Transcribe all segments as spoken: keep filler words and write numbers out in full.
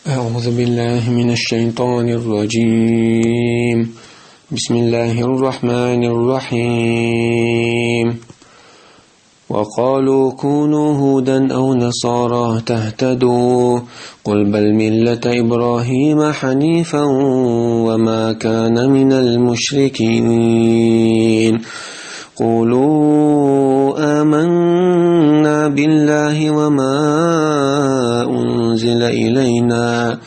أعوذ بالله من الشيطان الرجيم. بسم الله الرحمن الرحيم. وقالوا كونوا هودا أو نصارى تهتدوا. قل بل ملة إبراهيم حنيفا وما كان من المشركين. قولوا آمنا بالله وما أنزل إلينا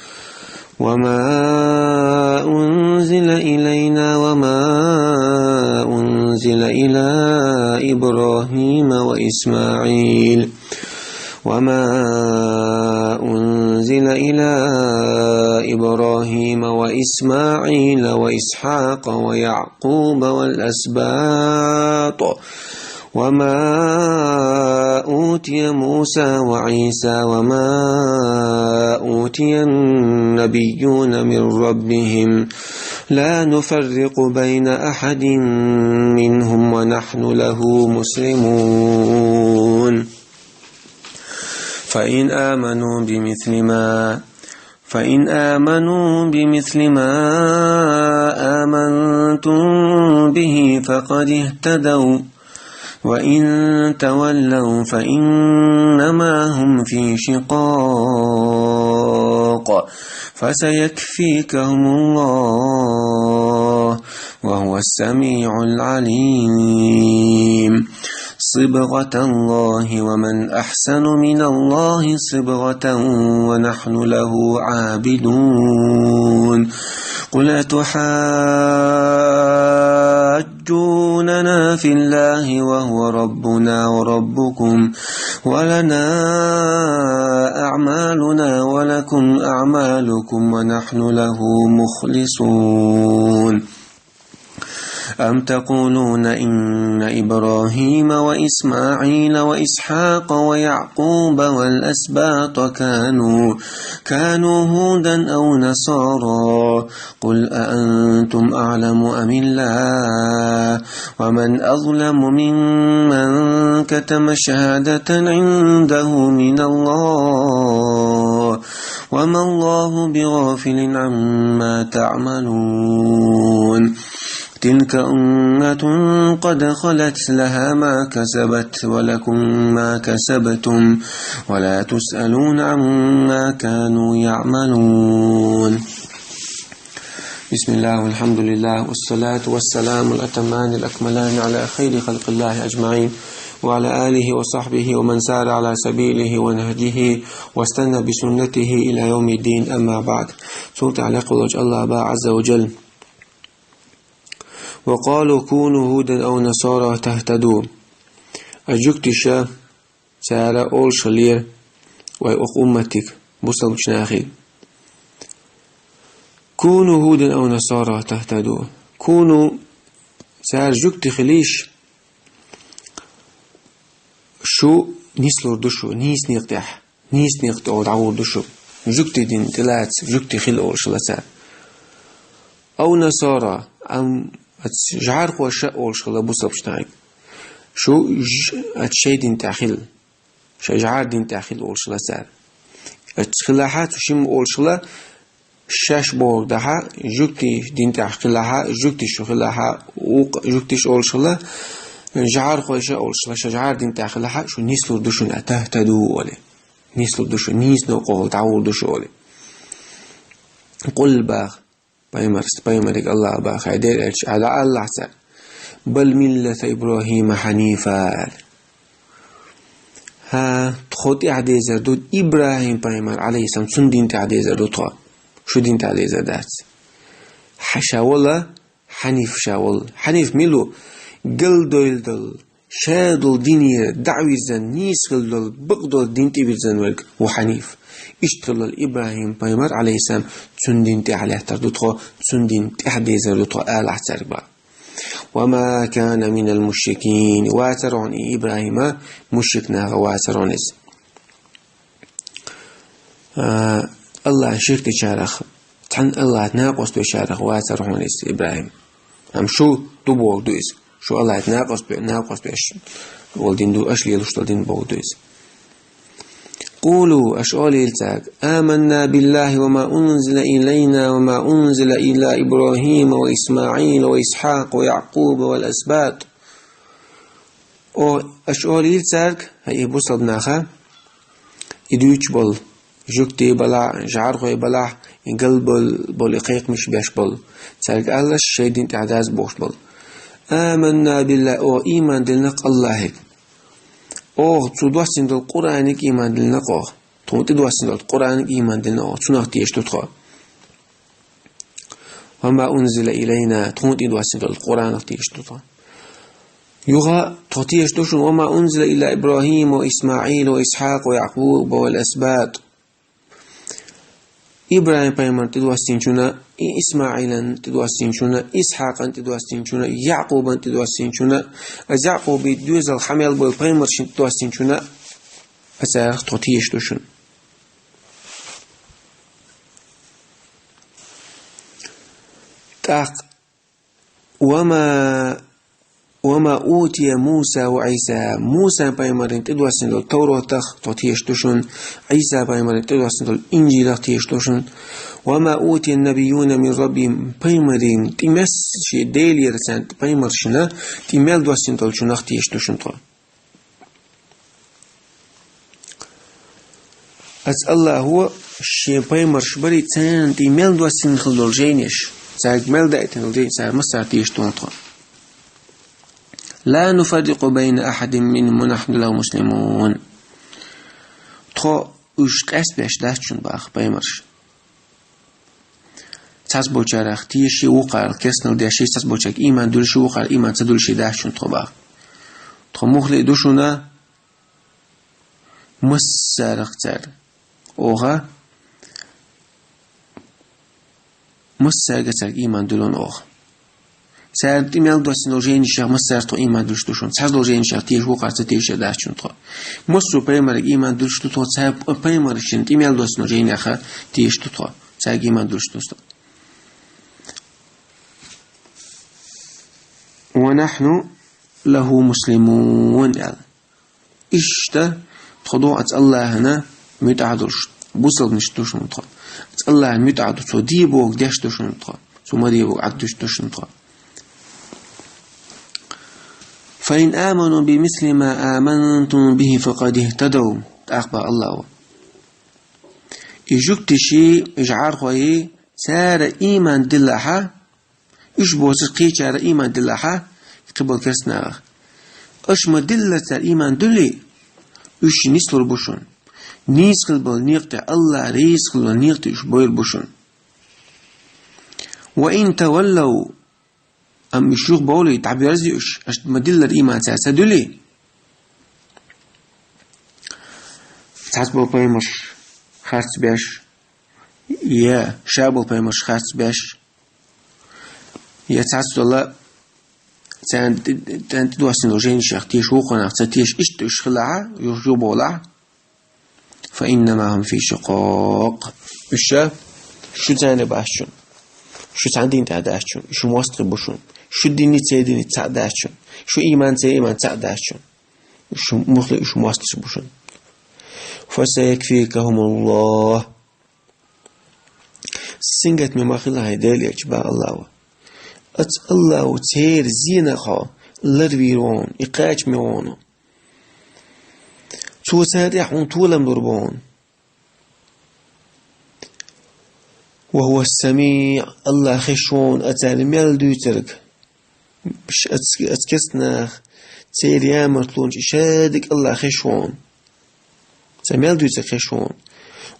وما أنزل إلينا وما أنزل إلى إبراهيم وإسماعيل وما أنزل إلى إبراهيم وإسماعيل وإسحاق ويعقوب والأسباط وما أوتي موسى وعيسى وما أوتي النبيون من ربهم لا نفرق بين أحد منهم ونحن له مسلمون. فإن آمنوا بمثل ما فإن آمنوا بمثل ما آمنتم به فقد اهتدوا وإن تولوا فإنما هم في شقاق فسيكفيكهم الله وهو السميع العليم. صبغة الله ومن أحسن من الله صبغة ونحن له عابدون. قل أتحاجوننا في الله وهو ربنا وربكم ولنا أعمالنا ولكم أعمالكم ونحن له مخلصون. أم تقولون إن إبراهيم وإسماعيل وإسحاق ويعقوب والأسباط كانوا كانوا هودا أو نصارى. قل أأنتم أعلم أم الله؟ ومن أظلم ممن كتم شهادة عنده من الله وما الله بغافل عما تعملون. تلك أمة قد خلت لها ما كسبت ولكم ما كسبتم ولا تسألون عما كانوا يعملون. بسم الله والحمد لله والصلاة والسلام الأتمان الأكملان على خير خلق الله أجمعين وعلى آله وصحبه ومن سار على سبيله ونهجه واستنى بسنته إلى يوم الدين، أما بعد. Цул тӀехьа лекха волчу Аллах бах, Азза ва Джалла: «وقالوا كونوا هودا أو نصارى تهتدوا». А жуьгтиша, цара олуш хилира, вай оха умматиг, бусалбачу нахиг: «كونوا هودا أو نصارى تهتدوا». Куну, цара жуьгти хилийша, шу нислур ду шу, нийса некъа тӀехь, нийса некъа тӀехь дӀагӀур ду шу. Жуьгти дин тӀелаца, жуьгти хила олуш хилла цара. أو نصارى, ам, аца жӀархоша олуш хилла бусалбачу нахиг. Шу ж-, аца шайн дин тӀехь хила. Шайн жӀара дин тӀехь хила олуш хилла цара. Аца хилахьа, цу шимма олуш хилла, шаьш бохург дахьа, жуьгти дин тӀехь хилахьа, жуьгти шу хилахьа, вукху жуьгтиш олуш хилла, жӀархоша олуш хилла, шайн жӀара дин тӀехь хилахьа, шу нислур ду шуна, تهتدوا олий. Нислур ду шу, нийса некъа тӀехь дӀагӀур ду шу олий. قل бах, пайхамар-, пайхамариг Аллах бах, хьай дера аьлча, Ӏа дӀааллахь цара: «بل ملة إبراهيم حنيفا». ХӀа, тхо тӀехь дезар ду ИбрахӀим пайхамар, Ӏалайхиссалам, цунна дин тӀехь дезар ду тхо. Шу дин тӀехь дезар дац. Хьан ша вала, хьаниф ша вала. Хьаниф мила ву? Галдойла долу, ша долу динера дӀа а вирзина, нийса хила долу, бакъдолу дин тӀе вирзина верг ву хьаниф. Иштта хилла ИбрахӀим пайхамар, Ӏалайхиссалам, цунна дин тӀехь лаьттар ду тхо, цунна дин тӀехь дезар ду тхо, алахь цаьрга бах. «وما كان من المشركين». Вацара хьуна и ИбрахӀима мушрик наха, вацара хьуна иза. А, Аллахьна ширк дечарах, цхьана Аллахьца накъост вечарах вацара хьуна иза ИбрахӀим. Амма шу ду бохург ду иза. Шу Аллахьца накъост бе-, накъост беш волу дин ду, аша лелош долу дин бохург ду иза. قولوا, аша олийла цаьрга: آمنا بالله وما أنزل إلينا وما أنزل إلى إبراهيم وإسماعيل وإسحاق ويعقوب والأسباط. О, аша олийла цаьрга, хӀай бусалба нах, и дуьйцуш болу жуьгтий балахь, жӀархой балахь, и галбол-, болу и кхайкхамаш беш болу. Цаьрга алалаш, шайн дин тӀехь даза бохуш болу: آمنا بالله, оха ийман диллина-кх Аллахьига. Оха цо доссийна долу Къуръанига ийман диллина-кх оха. Тхуна тӀедоссийна долу Къуръанига ийман диллина оха. Цунах тешаш ду тхо. وما أنزل إلينا, тхуна тӀедоссийна долу Къуръанах тешаш ду тхо. Юха тхо тешаш ду шуна: وما أنزل إلى إبراهيم وإسماعيل وإسحاق ويعقوب والأسباط. ИбрахӀим-пайхамарна тӀедоссийначунна, и ИсмаӀилан тӀедоссийначунна, Исхьакъан тӀедоссийначунна, Якъубан тӀедоссийначунна, аса Якъубан доьзалх хьамел болу пайхамаршна тӀедоссийначунна, аса царах тхо тешаш ду шуна. ТӀаккха: وما, وما أوتي موسى وعيسى, Мусан-пайхамарна тӀедоссийна долу Товратах тхо тешаш ду шуна, Ӏийса-пайхамарна тӀедоссийна долу Инжилах тешаш ду шуна. وما أوتي النبيون من ربهم, пайхамарийн тӀе мел шен Делера царна пайхамаршна тӀе мел доссийна долчунах тешаш ду шуна тхо. Аса Аллахьо шен пайхамарш барий, царна тӀе мел доссийна хилла долу жайнаш, цаьрга мел даийтина долу жайнаш, цара массара тешаш ду тхо. لا نفرق بين أحد منهم ونحن له مسلمون. Тхо уьш къаьстабеш дац шуна, боху, пайхамарш. Цхьаболчарах тешаш, вукхарах керстанал деш, цхьаболчарах ийман дуьллуш, вукхарах ийман ца дуьллуш дац шуна тхо, боху. Тхо мухӀле ду шуна массарах цара. Оха массаьрга цаьрга ийман дуьллу оха. Царна тӀе мел доссийна долу жайнашех массаьрга тхо ийман дуьллуш ду шуна. Цхьадолу жайнашех тешаш, вукхарах ца тешаш дац шуна тхо. Массо а пайхамарга ийман дуьллуш ду тхо, цара пайхамаршна тӀе мел доссийна жайнех тешаш ду тхо. Цаьрга ийман дуьллуш ду тхо. ونحن له مسلمون аьлла. Иштта тхо ду аса Аллахьана муьтӀахь долуш, бусалбанаш ду шуна тхо. Аса Аллахьана муьтӀахь ду, цо де бохург деш ду шуна тхо. Цо ма де бохург Ӏад дуьсуш ду шуна тхо. فإن آمنوا بمثل ما آمنتم به فقد اهتدوا. ТӀаккха боху Аллахьо: и жуьгтий, и жӀархой, цара ийман диллахьа, уьш боцург кхечара ийман диллахьа, кхин болу керстанаха. Аша ма-диллара цара ийман дуьллий, уьш нислур бу шуна. Нийса хила болу некъа тӀе, Аллахь реза хила болу некъа тӀе уьш бойр бу шуна. وإن تولوا, амма уьш юхабовлий, дӀабоьрзий уьш, аша ма-диллара ийман цара ца дуьллий, цхьацца болу пайхамарш харц беш, я ша болу пайхамарш харц беш, я цхьацца долу царна тӀе-, царна тӀедоссийна долу жайнашех тешаш, вукхарах ца тешаш, иштта уьш хилахь, юха юхабовлахь, فإنما هم في شقاق. Уьш шу цхьаьна бац шуна. Шу цхьана дин тӀехь дац шуна. Уьш мостагӀий бу шуна. Шу динний, церан динний цхьаъ дац шуна. Шу ийман, церан ийман цхьаъ дац шуна. Уьш мухӀле, уьш мостагӀий бу шуна. فسيكفيكهم الله. Сингаттаме ма хила хьайн Дела, элча, боху Аллахьо. Аса Аллахьо церан зенах хьо ларвийр ву хьуна, и кхачаме ву хьуна. Цо царна тӀехь хьуна толам лур бу хьуна. وهو السميع, Аллахь хезаш ву хьуна аса царна мел дуьйцург. Ш-, аса, аса керстанах, церан ямартлонаш, и шадерг Аллахь хезаш ву хьуна. Цара мел дуьйцург хезаш ву хьуна.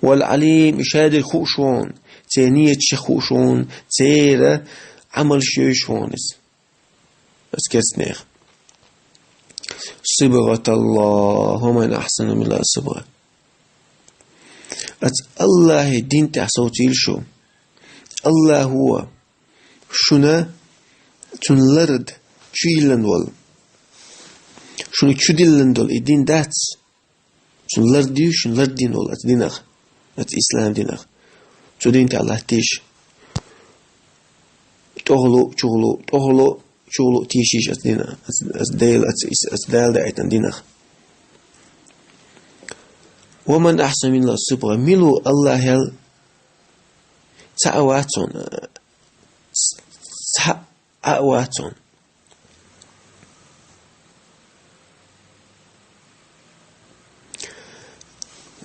والعليم, и шадерг хууш ву хьуна. Церан нийятех хууш ву хьуна, церан Ӏамалш йовзаш ву хьуна иза. Аса керстанех. صبغة الله ومن أحسن من الله صبغة. Аса Аллахьан дин тӀехь совцийла шу. Аллахьо шуна цуьнан ларда чу йиллина волу, шуна чу диллина долу и дин дац. Шуна лардийла, шуна лардина волу аса динах, аса ислам динах. Цу дин тӀехь латтийша. ТӀехула, чухула, тӀехула, чухула тийшийша аса динах, аса, аса Дела, аса, аса, аса Дала даийтина динах. ومن أحسن من الله صبغة. Мила ву АллахӀал цхьа а вац хьона. Цхьа а вац хьона.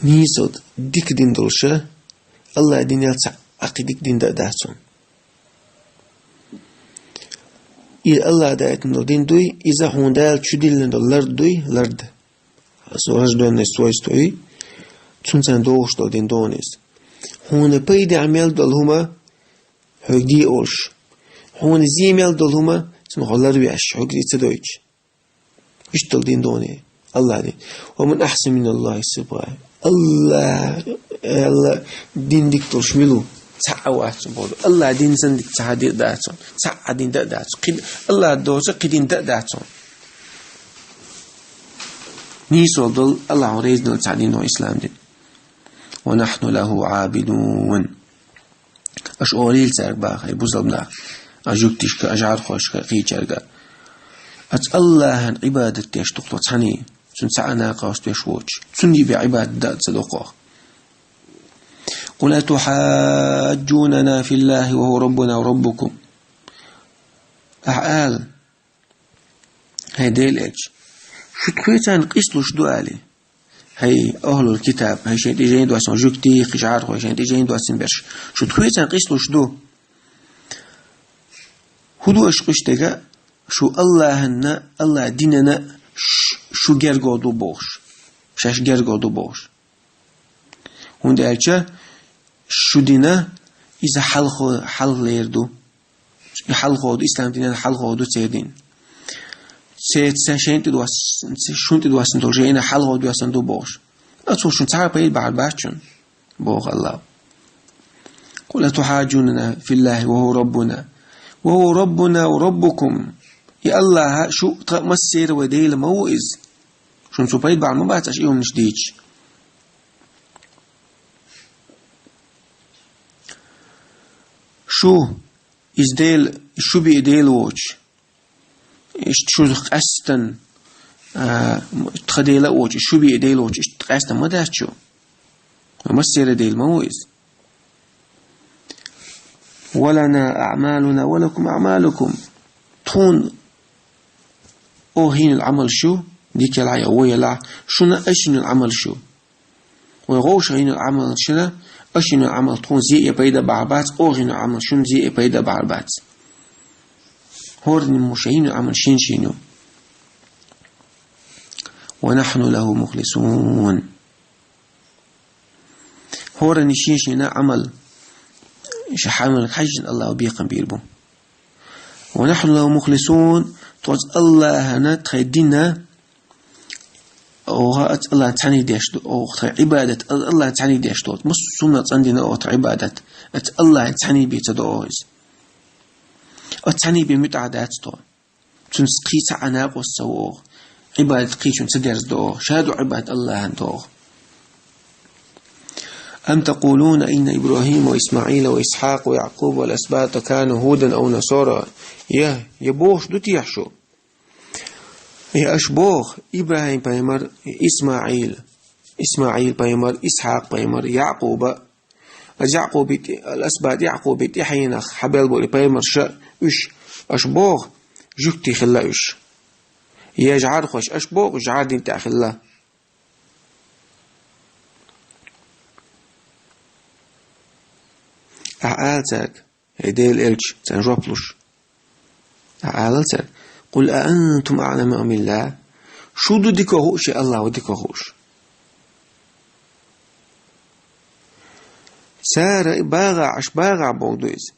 Нийсса дика дин долуш, АллахӀа динал цхьа а кхин дика дин дан а дац хьона. И АллахӀа даийтина долу дин дуй, иза хьуна Дала чудиллина долу лард дуй, лард. Со рождённый свойство юй, цунна царна догӀуш долу дин ду хьуна иза. Хьуна пайдехь мел долу хӀума хьоьга де олуш. Хьуна зе мел долу хӀума, цунах хьо ларвеш, хьоьга зе ца дойтуш. Иштта долу дин ду хьуна АллахӀа дин. ومن أحسن من الله صبغة. АллахӀал дин дика долуш мила ву? Цхьа а вац хьона боху. АллахӀа дин санна дика цхьа а дин дац хьона. Цхьа а дин дан а дац хьона. Кхин АллахӀа доцу кхин дин дан а дац хьона. Нийсса долу, АллахӀа реза долу цхьа а дин ду хьуна ислам дин. ونحن له عابدون. Аша олийла цаьрга боху, хӀай бусалба нах, аша жуьгташка, аша жӀархошка, кхечаьрга. Аша АллахӀан Ӏибадат деш ду-кх тхо цхьаьний, цунна цхьа а накъост веш воцуш. Цунна бен Ӏибадат дан а ца до-кх оха. قل أتحاجوننا في الله وهو ربنا وربكم. Ахьа ала, хӀай Делан элча, шу тхоьцарна къийсалуш ду алий? ХӀай ахӀлул китаб, хӀай шайн тӀе жайна доссийна жуьгтий, кхин жӀархой, шайн тӀе жайна доссийна берш, шу тхоьцарна къийсалуш ду? ХӀун ду аша къуьйсу дерг, шу АллахӀанна, АллахӀан динана ш-, шу гергарло ду бохуш, шаьш гергарло ду бохуш? ХӀунда аьлча шу дин иза хьалха-, хьалхалера ду. И хьалхо ду, ислам динан хьалхо ду церан дин. Церан шайн тӀе дос-, шун тӀе доссийна долу жайна хьалхо доссийна ду бохуш. Оцо шун цхьа а пайда бахьар бац шуна, боху АллахӀа. قل أتحاجوننا في الله وهو ربنا وهو ربنا وربكم. И АллахӀ шу тхан массеран вай Дела ма ву иза? Шуна цо пайда бахьар ма бац аша и хӀуманаш дийцча. Шу, иза Дела, шу бен Дела воцуш, иштта шу къаьстина, а, тхан Дела а воцуш, шу бен Дела воцуш, иштта къаьстина ма дац шу. Вай массеран Дела ма ву иза. ولنا أعمالنا ولكم أعمالكم. Тхуна оха йина Ӏамалш ю, дика елахь я вон елахь, шуна аша йина Ӏамалш ю. Вай вовшах йина Ӏамалшна, аша йина Ӏамал тхуна зе а пайда бахьар бац, оха йина Ӏамал шуна зе а пайда бахьар бац. ХӀоранна шу йина Ӏамал шен-шен ю. ونحن له مخلصون. ХӀоранна шен-шена Ӏамал, ша хьамал хьаьжжина АллахӀа бекхам бийр бу. ونحن له مخلصون, тхоца АллахӀана тхайн дин, оха аца АллахӀана цхьаьний деш ду, оха тхайн Ӏибадат аца АллахӀана цхьаьний деш ду, массо а хӀуманах цӀандина оха тхайн Ӏибадат, аца АллахӀана цхьаьний бен ца до оха иза. Аца цхьаьний бен муьтӀахь дац тхо. Цунца кхин цхьа а накъост ца ву оха. Ӏибадат кхечунна ца дерзадо оха. Ша ду Ӏибадат АллахӀана до оха. أم تقولون إن إبراهيم وإسماعيل وإسحاق ويعقوب والأسباط كانوا هودا أو نصارى. Я, я бохуш ду техьа шу? Я аша боху, ИбрахӀим-пайхамар, ИсмаӀил, ИсмаӀил-пайхамар, Исхьакъ-пайхамар, Якъуба, Аз Якъубе тӀе, ал-Асбат Якъубе тӀаьхьенах хьабелла болу и пайхамарша, уьш, аша боху, жуьгтий хилла уьш. Я жӀархош, аша боху, жӀар дин тӀехь хилла. Ахьа ала цаьрга, хӀай Делан элча, царна жоп луш. Ахьа алал цаьрга: «Къул аантум аӀламу амиллахӀ?» Шу ду дика хууш, я АллахӀ ву дика хууш? Цара багӀахь, аша багӀахь боху ду иза.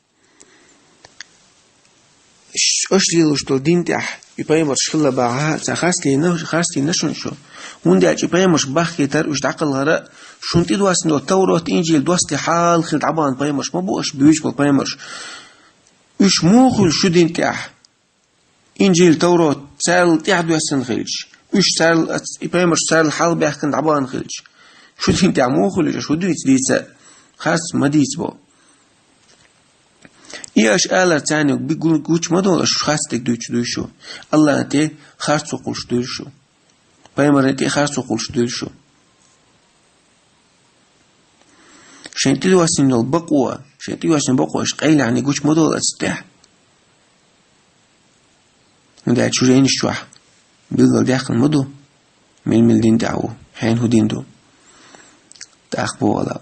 Ш-, аша лелош долу дин тӀехь и пайхамарш хилла бахьа, цара харцлийна, харцлийна шуна шу. ХӀунда аьлча и пайхамарш бахкийтар, уьш дӀакхалхара, шуна тӀедоссина долу Таврот, Инжил доссале хьалха хилла дӀабахана пайхамарш ма бу аша буьйцуш болу пайхамарш. Уьш муха хуьлу шу дин тӀехь? Инжил, Таврот, царал тӀаьхьа доьссина хилча, уьш царал, и пайхамарш царал хьалха баьхкина дӀабахана хилча, шу дин тӀехь муха хуьлу уьш, шу дуьйцу дийца, харц ма дийца бо. И аша алар царна гу-, гу-, гучу ма долу, аша харц дерг дуьйцуш дуй шу. АллахӀна тӀе харцо кхуллуш дуй шу. Пайхамарна тӀе харцо кхуллуш дуй шу. шайн тӀедоссийна йола бакъо, шайн тӀедоссийна бакъо уж къайлагӀа гуча ма долу оцу тӀехь. ХӀунда аьлча шун жайнаш чохь билггал даьккхина ма ду, мила-мила дин тӀехь ву, хьенан хӀун дин ду. ТӀаккха боху АллахӀа: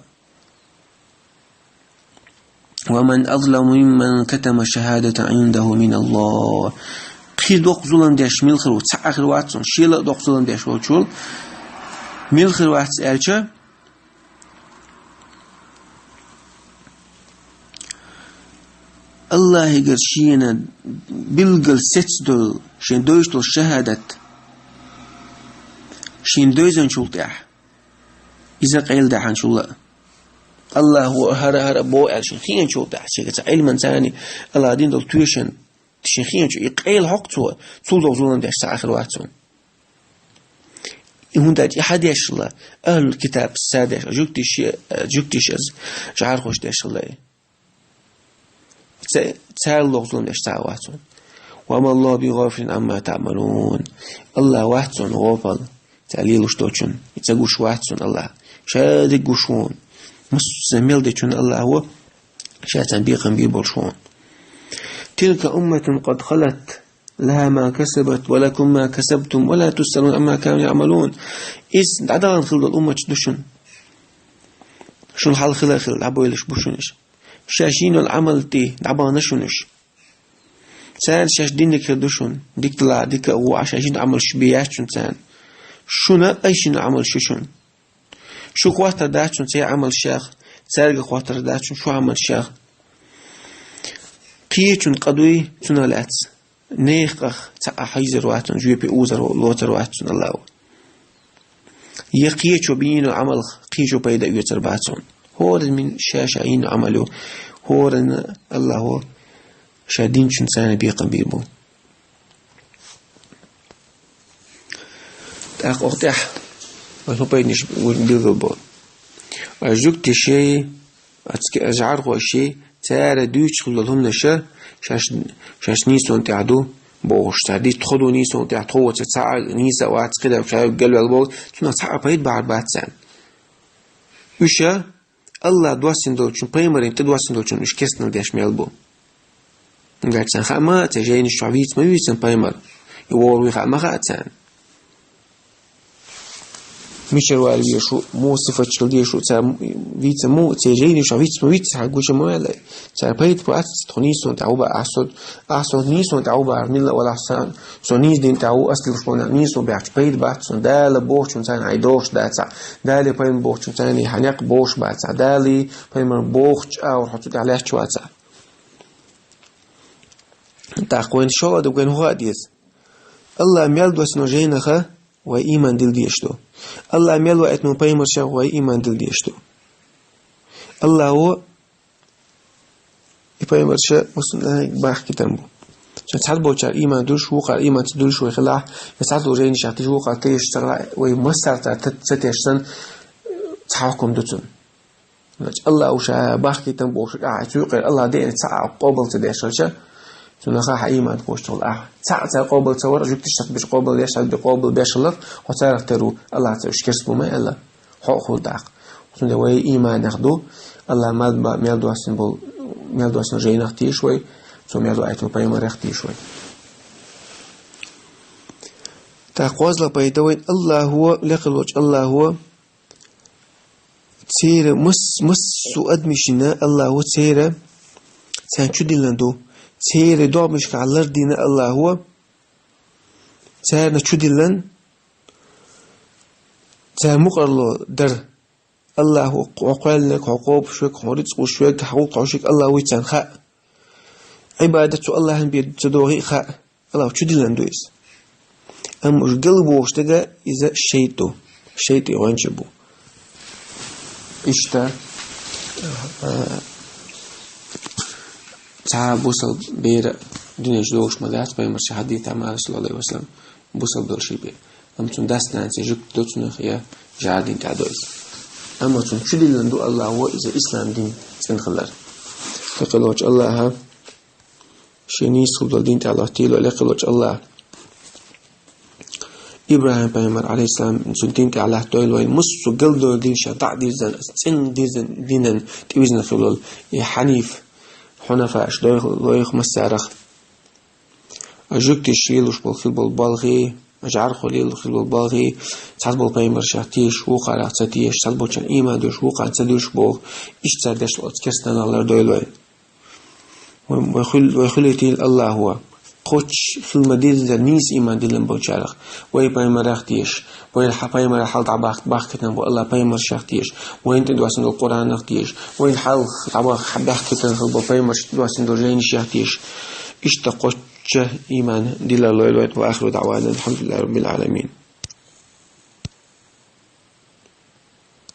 «ومن أظلم ممن كتم شهادة عنده من الله». Кхин доккха зулам деш мила хир ву, цхьа а хир вац цунна, шел а доккха зулам деш волчул мила хир вац аьлча, АллахӀигара шена билггал сецна долу, шен дойуш долу шахӀадат, шена девзачул тӀаьхьа, иза къайладаьхьначул а, АллахӀа хӀара-хӀара боху аьлла шена хиъначул тӀаьхьа, шега цхьа Ӏилманца а, АллахӀа дина долу тоьшан шена хиъначу, и къайла хьокху цо, цул доккха зулам деш цхьа а хир вац цунна. И хӀунда аьлча и хьан дешла, ахӀлул китаб ца деш, жуьгтиша, жуьгтиша, жӀархоша дешла и. Ца-, царал доккха зулам деш цхьа а вац цунна. «وما الله بغافل عما تعملون». АллахӀ вац цунна гӀопал, цара лелош долчун, и ца гуш вац цунна АллахӀ. Ша дерг гуш ву хьуна. Массо а мел дечунна АллахӀ ву, ша царна бекхам бийр болуш ву хьуна. «تلك أمة قد خلت، لها ما كسبت ولكم ما كسبتم ولا تسألون عما كانوا يعملون». Иза дӀадахана хилла долу умматаш ду шуна. Шуна хьалха хилла, хилла дӀабойлуш бу шуна уьш. Шаьш йина йолу Ӏамал тӀе дӀабахана шуна уьш. Царна шаьш динниг хир ду шуна. Дика далахь, дика а, вон а, шаьш йина Ӏамалш бен яц шуна царна. Шуна айса йина Ӏамалш ю шуна. Шух хӀоттар дац шуна церан Ӏамалшех, цаьрга хӀоттар дац шуна шун Ӏамалшех. Кхечун къа дуй цунах лаьцна. Нехан къах цхьа а хьийзар вац цунна, жоьпе узар лоцар вац цунна АллахӀа. Я кхечо бийна Ӏамалх кхечо пайда оьцур бац цунна. ХӀоранна мин ша-ша йина Ӏамал ю, хӀоранна АллахӀа ша динчун царна бекхам бийр бу. ТӀаккха оха тӀехь вай хӀун пайданаш билгал бо. Аш жуьгтиший, ацки аш жӀархоший, цара дуьйцуш хилла хӀуманаша, шаьш, шаьш нийсонан тӀехь ду бохуш, цара дийца тхо ду нийсонан тӀехь, тхо воцург цхьа а нийса а вац, кхидӀа ша галваьлла боху, цунах цхьа а пайда бахьар бац царна. Уьш АллахӀа доссийна долчун, пайхамарийн тӀе доссийна долчун уьш керстанал деш мел бу. ХӀунда аьлча царна хаа ма, церан жайнаш чохь вийца ма вийцина пайхамар. И вогӀур вуй хаа ма хаьа царна. Мичара вала везаш ву, муха сифаташ хила дезаш ву, цара вийца ма ву, церан жайнаш чохь вийца ма вийца, хьан гуча ма ваьлла. Цара пайда бац, тхо нийсонан тӀехь ву бац, ахь со, ахь со нийсонан тӀехь ву бахьара, милла а валахь, со, со нийса дин тӀехь ву, ас дилуш болу нийсо баьхча пайда бац, со Дала бохучун царна хьайн догӀуш дац ахь, Дала пайхамар бохучун царна хьан некъ бохуш бац ахь, Дала пайхамар бохучу агӀор хьо цу тӀехь лаьтташ вац ахь. ТӀаккха вайна шолгӀа ду, вайна хӀун хаа деза? АллахӀа мел доссийна жайнаха вай ийман дила дезаш ду. АллахӀа мел ваийтина пайхамаршех вай ийман дила дезаш ду. АллахӀа и пайхамарша мусульманийн бахкийтам бу. Ша цхьаболчара ийман дуьлуш, вукхара ийман ца дуьлуш вай хилахь, я цхьадолу жайнашах тиша вукхара тешаш ца хилахь, вай массара цара ца тешаш санна, цхьа хьукам ду цунна. Значит, АллахӀа ша бахкийтам бохуш ахь, цу юкъера АллахӀа деана цхьа а къобал ца деш хилча, цунах хьан ийман кхочуш хила ахь. Цхьа а цара къобал ца вара, жуьгтиша сахьт беш къобал деш, хьан къобал беш хилар, хьо царах тера ву, АллахӀа цара уьш керста бу ма аьлла. Хьо а хуьлу даккха. Цундела вай ийманех ду, АллахӀа мел, мел доссийна болу, мел доссийна жайнах тешаш вай, цо мел ваийтина пайхамарех тешаш вай. ТӀаккха кхозлагӀа пайда вайн АллахӀа, лекха волчу АллахӀа, церан мас-, массо а адамашна АллахӀа церан, царна чудиллина ду. Церан догӀмашкахь лардина АллахӀа, царна чудиллина, царна мукъарло дара. АллахӀа хьо кхоьллинарг, хьо кхобуш верг, хьо рицкъ луш верг, хьан гӀуллакх хьошург АллахӀа вуй царна хаьа. Ӏибадат цу АллахӀана бен ца догӀий а хаьа. АллахӀа чудиллина ду иза. Амма уьш галбохуш дерг иза шайтӀа ду. ШайтӀа гӀоьнча бу. Иштта, а, цхьа бусалба бер дуьнен чу догӀуш ма дац, пайхамарша хьадийта ма, саллаллаху алейхи ва саллям, бусалба долу ши бен. Амма цуьнан дас-нанас я жуьгти ду цунах, я жӀар дин тӀехь ду иза. Амма цунна чудиллина ду АллахӀа иза ислам дин цӀена хилар. Лекха волчу АллахӀа, шен нийса долу дин тӀехь латтийла, лекха волчу АллахӀа. ИбрахӀим пайхамар, Ӏалайхиссалам, цун дин тӀехьа латта дойла вайна, массо а галдолаш динаш дӀа а дирзан, цӀена дирзан динан тӀавизна хилла и хьаниф, хьунафа, аш дойла вайх массарах. А жугтиш лелаш бола хила бола балхи, а жӀархо лелаш хила бола балхи, цхьабола пайхамаршах тешаш, вокхарах ца тешаш, цхьаболчарна иман деш, вокхарна ца деш болх, иштта цар деш оцу керстанах лардойла вайна. Вай, вай хуьл-, вай хуьлийтийла АллахӀа. Кхоччуш хила ма деззара нийса иман диллина болчарах. Вай пайхамарах тешаш, вай хьа-, пайхамарах хьалха дӀабахка-, бахкийтина болу АллахӀан пайхамаршах тешаш, вайна тӀе доссийна долу Къуръанах тешаш, вайна хьалха дӀабахка-, бахкийтина хила болу пайхамаршна доссийна долу жайнашех тешаш. Иштта кхоччуш иман диллар лойла вайна. Ва ахиру даӀвана алхьамдулиллахӀи раббил Ӏаламин.